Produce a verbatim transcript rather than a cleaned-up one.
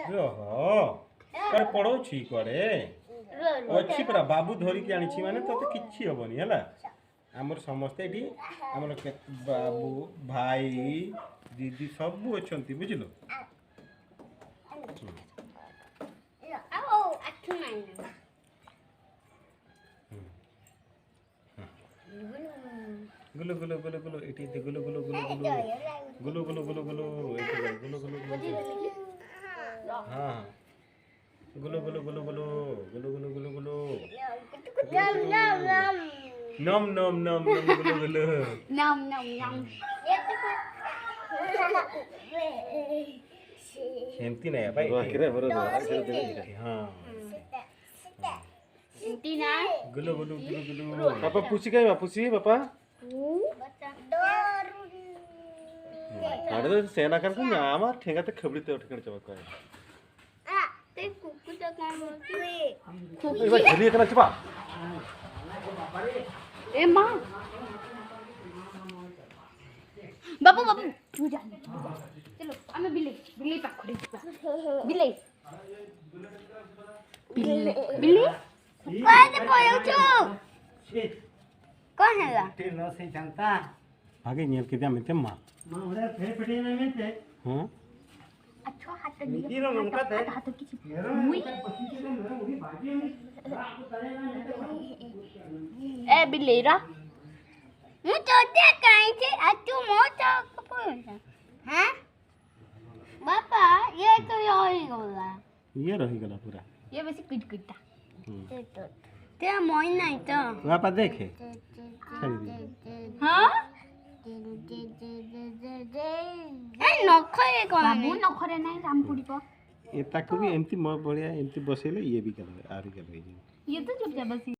ଓହୋ, କୁଆଡ଼େ ପଢ଼ଉଛି କୁଆଡ଼େ? ଅଛି ପରା, ବାବୁ ଧରିକି ଆଣିଛି ମାନେ ତୋତେ କିଛି ହବନି ହେଲା। ଆମର ସମସ୍ତେ ଏଠି, ଆମର କେ-, ବାବୁ, ଭାଇ, ଦିଦି ସବୁ ଅଛନ୍ତି, ବୁଝିଲୁ? ଆଉ ଆଖି ମାଇନା। ହୁଁ। ଗୁଲୁ, ଗୁଲୁ, ଗୁଲୁ, ଗୁଲୁ, ଏଠି, ଏଠି, ଗୁଲୁ, ଗୁଲୁ, ଗୁଲୁ, ଗୁଲୁ। ଗୁଲୁ, ଗୁଲୁ, ଗୁଲୁ, ଗୁଲୁ, ଏଠି, ଗୁଲୁ, ଗୁଲୁ, ଗୁଲୁ, ଗୁଲୁ। ହଁ, ହଁ। ଗୁଲୁ, ଗୁଲୁ, ଗୁଲୁ, ଗୁଲୁ। ଗୁଲୁ, ଗୁଲୁ, ଗୁଲୁ, ଗୁଲୁ। ନମ, ନମ, ନମ, ନମ, ଗୁଲୁ, ଗୁଲୁ। ନମ, ନମ, ନମ। ଏମିତି ନାହିଁ, ଭାଇ। ରହ, କିରେ, ବର, ରହ। ହଁ। ଏମିତି ନାହିଁ। ଗୁଲୁ, ଗୁଲୁ, ଗୁଲୁ, ଗୁଲୁ। ବାପା, ପୁଷି କାଇଁ ବା? ପୁଷି, ବାପା? କାଢ଼ି ଦେ, ସେନା କାଢ଼ି ଦେ, ନା, ଆମ ଠେଙ୍ଗା ତ ଖବଡ଼ି ତ ଉଠି କାଢ଼ି ଚାବା କରେ। ଆ, ତେ କୁକୁରଟା କ'ଣ କରୁଛି? ଏ ଭାଇ, ଝିଲି ଏକଲା ଚାବା। ଏ ମା। ବାବୁ, ବାବୁ, ତୁ ଯା। ଚାଲ, ଆମେ ବିଲେଇ, ବିଲେଇ ପାଖରେ ଯିବା। ବିଲେଇ। ବିଲେଇ, ବିଲେଇ। କୁଆଡ଼େ ପଳଉଛୁ? କ'ଣ ହେଲା? ଆଗେ ᱧᱮᱞ ᱠᱮᱫᱮᱭᱟ ᱢᱮᱱᱛᱮ ᱢᱟ᱾ ᱢᱟ ᱚᱸᱰᱮ ᱯᱷᱮᱰ ᱯᱷᱮᱰ ᱮᱱᱟ ᱢᱮᱱᱛᱮ᱾ ᱦᱮᱸ? ᱟᱪᱪᱷᱟ, ᱦᱟᱛ ᱫᱤᱭᱟ᱾ ᱱᱤᱛᱤᱨ ᱦᱚᱸ ᱱᱚᱝᱠᱟ ᱛᱮ᱾ ᱦᱟᱛ, ᱦᱟᱛ, ᱠᱤᱪᱷᱩ᱾ ᱢᱮᱨᱚᱢ ᱩᱭ᱾ ᱱᱚᱝᱠᱟ ᱯᱟᱹᱥᱤ ᱠᱮᱫᱟ, ᱢᱮᱨᱚᱢ ᱩᱱᱤ ᱵᱟᱡᱮ ᱩᱱᱤ ᱨᱟᱜ ᱠᱚ ᱛᱟᱞᱮ ᱮᱱᱟ ᱢᱮᱱᱛᱮ᱾ ᱮ ᱵᱤᱞᱤᱨᱟ᱾ ᱢᱩ ᱪᱚᱴᱮ ᱠᱟᱹᱧᱪᱤ ᱟᱹᱛᱩ ᱢᱚᱪᱟ ᱠᱚᱯᱚᱭ᱾ ᱦᱮᱸ? ବାପା, ଇଏ ତ ଇଏ ହେଇଗଲା। ଇଏ ରହିଗଲା ପୁରା। ଇଏ ବେଶୀ କିଟକିଟା। ହୁଁ। ତେ ମଇ ନାହିଁ ତ। ବାପା ଦେଖେ। ଛାଡ଼ିଦେ। ହଁ? ଏ ନଖରେ କ'ଣ ବାବୁ ନାହିଁ? ନଖରେ ନାହିଁ, ରାମ ପଡ଼ିବ। ଏ ତାକୁ ବି ଏମିତି ମୋ ଭଳିଆ ଏମିତି ବସେଇଲେ ଇଏ ବି ଗେଲ, ଆହୁରି ଗେଲ ହେଇଯିବ। ଇଏ ତ ଚୁପଚାପ ବସି